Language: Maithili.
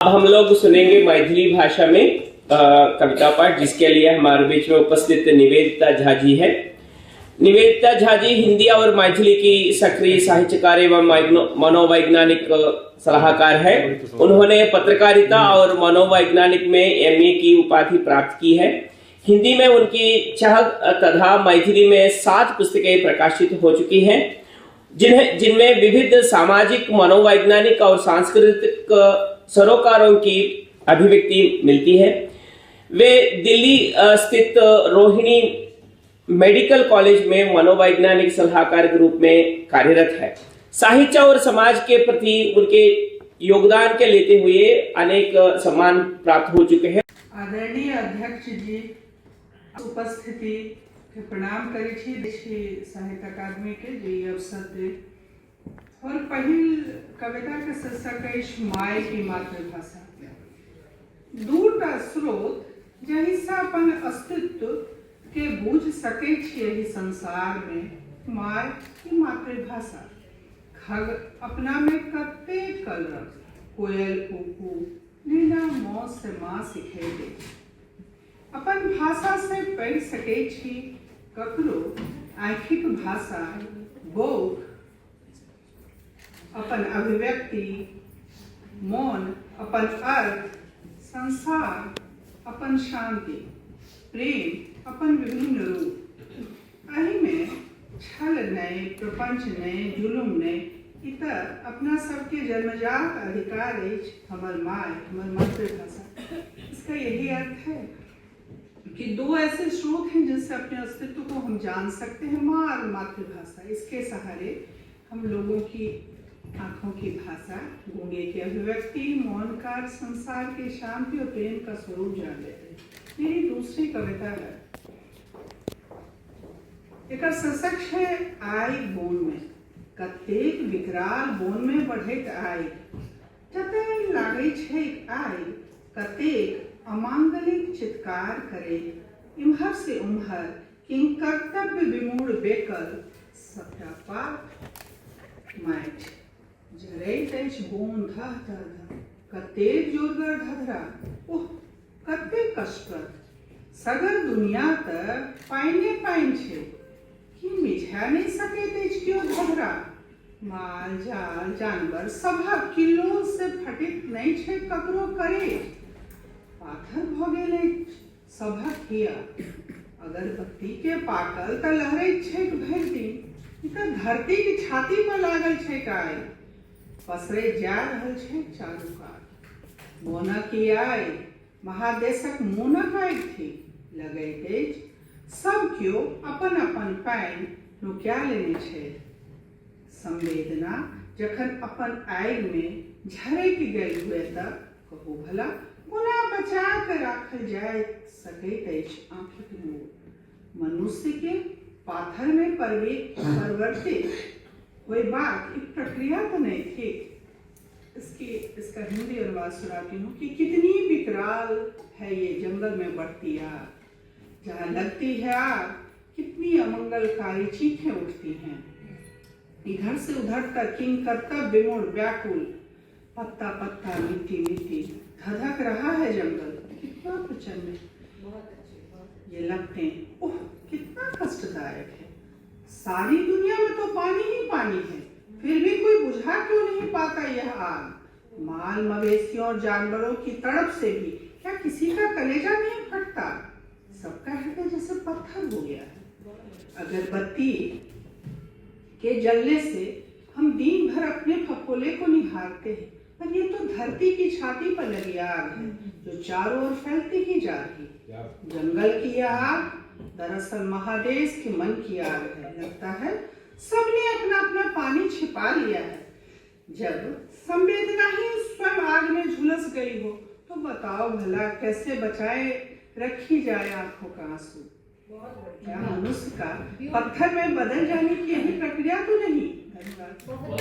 अब हम लोग सुनेंगे मैथिली भाषा में कविता पाठ, जिसके लिए हमारे बीच में उपस्थित निवेदिता झा जी है। निवेदिता झा जी हिंदी और मैथिली की सक्रिय साहित्यकार एवं मनोवैज्ञानिक सलाहकार है। उन्होंने पत्रकारिता और मनोवैज्ञानिक में एमए की उपाधि प्राप्त की है। हिंदी में उनकी 6 तथा मैथिली में 7 पुस्तकें प्रकाशित हो चुकी हैं, जिनमें विविध सामाजिक, मनोवैज्ञानिक और सांस्कृतिक सरोकारों की अभिव्यक्ति मिलती है। वे दिल्ली स्थित रोहिणी मेडिकल कॉलेज में मनोवैज्ञानिक सलाहकार के रूप में कार्यरत है। साहित्य और समाज के प्रति उनके योगदान के लेते हुए अनेक सम्मान प्राप्त हो चुके हैं। आदरणीय अध्यक्ष जी, उपस्थिति के प्रणाम करै छी साहित्य अकादमी के जे ई अवसर दे। और पहिल कविता के शीर्षक अछि माय की मातृभाषा। दूटा स्रोत जाहिसँ अपन अस्तित्व के बुझि सकै छी एहि संसार में, माय की मातृभाषा। खग अपना में कतेक कलरव, कोयल कुकू, लीला मौत से माँ सिखैत अछि। अपन भाषा से पढ़ि सकै छी ककरो आँखिक भाषा, बौख अपन अभिव्यक्ति, मौन अपन अर्थ, संसार अपन शांति, प्रेम अपन विभिन्न रूप। एहिमे छल नहि, प्रपंच नहि, जुलुम नहि, ई तऽ अपना सबके जन्मजात अधिकार अछि, हमर माय, हमर मातृभाषा। इसका यही अर्थ है कि दो ऐसे स्रोत हैं जिनसे अपने अस्तित्व को हम जान सकते हैं, माँ और मातृभाषा। इसके सहारे हम लोगों की आँखों की भाषा, गूंगे की अभिव्यक्ति, मौन का संसार की शांति और प्रेम का स्वरूप जान लेते हैं। मेरी दूसरी कविता है, एक शीर्षक है आगि बोन में। कतेक विकराल बोन में बढ़ैत आगि, जतय लागै छैक आगि, कतेक अमांगलिक चित्कार करैत इम्हर से उम्हर किंकर्तव्य विमूढ़ बेकल सबटा पात माटि। जरैत अछि बोन धह धह धह, कतेक जोरगर धधरा, ओह कतेक कष्टप्रद। सगर दुनिया तऽ पानिए पानि छै, की मिझा नहि सकैत अछि केओ धधरा? माल जाल जानवर सभक किल्लोल से फटैत नहि छै ककरो करेज। पाथर भऽ गेल अछि सभक हिया, अगरबत्ती के पाकल तऽ लहरैत छैक भरि दिन। ई तऽ धरतीक छाती पर लागल छैक आगि, पसरैत जा रहल छैक चारू कात। मोनक ई आगि महादेशक मोनक आगि थिक। लगैत अछि सब केओ अपन अपन पानि नुका लेने छथि। संवेदना जखन अपन आगिमे झरकि गेल हुए तऽ कहू भला कोना बचा कऽ राखल जा सकैत अछि आँखिक नोर? मनुष्यके पाथरमे परिवर्तित होयबाक ई प्रक्रिया तऽ नहि थिक? इसकी इसका हिंदी अनुवाद सुनाती हूँ कि कितनी विकराल है ये जंगल में बढ़ती आग, जहाँ लगती है आग कितनी अमंगलकारी चीखें उठती हैं। इधर से उधर तक किंग कर्तव्य विमूढ़ व्याकुल, पत्ता पत्ता मिट्टी मिट्टी धधक रहा है जंगल, कितना प्रचंड ये लपटें, ओह कितना कष्टदायक है। सारी दुनिया में तो पानी ही पानी है, फिर भी कोई बुझा क्यों नहीं पाता यह आग? माल मवेशियों और जानवरों की तड़प से भी क्या किसी का कलेजा नहीं फटता? सबका हृदय जैसे पत्थर हो गया है। अगरबत्ती के जलने से हम दिन भर अपने फफोले को निहारते हैं, पर ये तो धरती की छाती पर लगी आग है जो चारों ओर फैलती ही जा रही। जंगल की यह आग दरअसल महादेश के मन की आग है। लगता है सबने अपना अपना पानी छिपा लिया है। जब संवेदना ही स्वयं आग में झुलस गई हो तो बताओ भला कैसे बचाए रखी जाए आंखों का आंसू? क्या मनुष्य का पत्थर में बदल जाने की यही प्रक्रिया तो नहीं? धन्यवाद।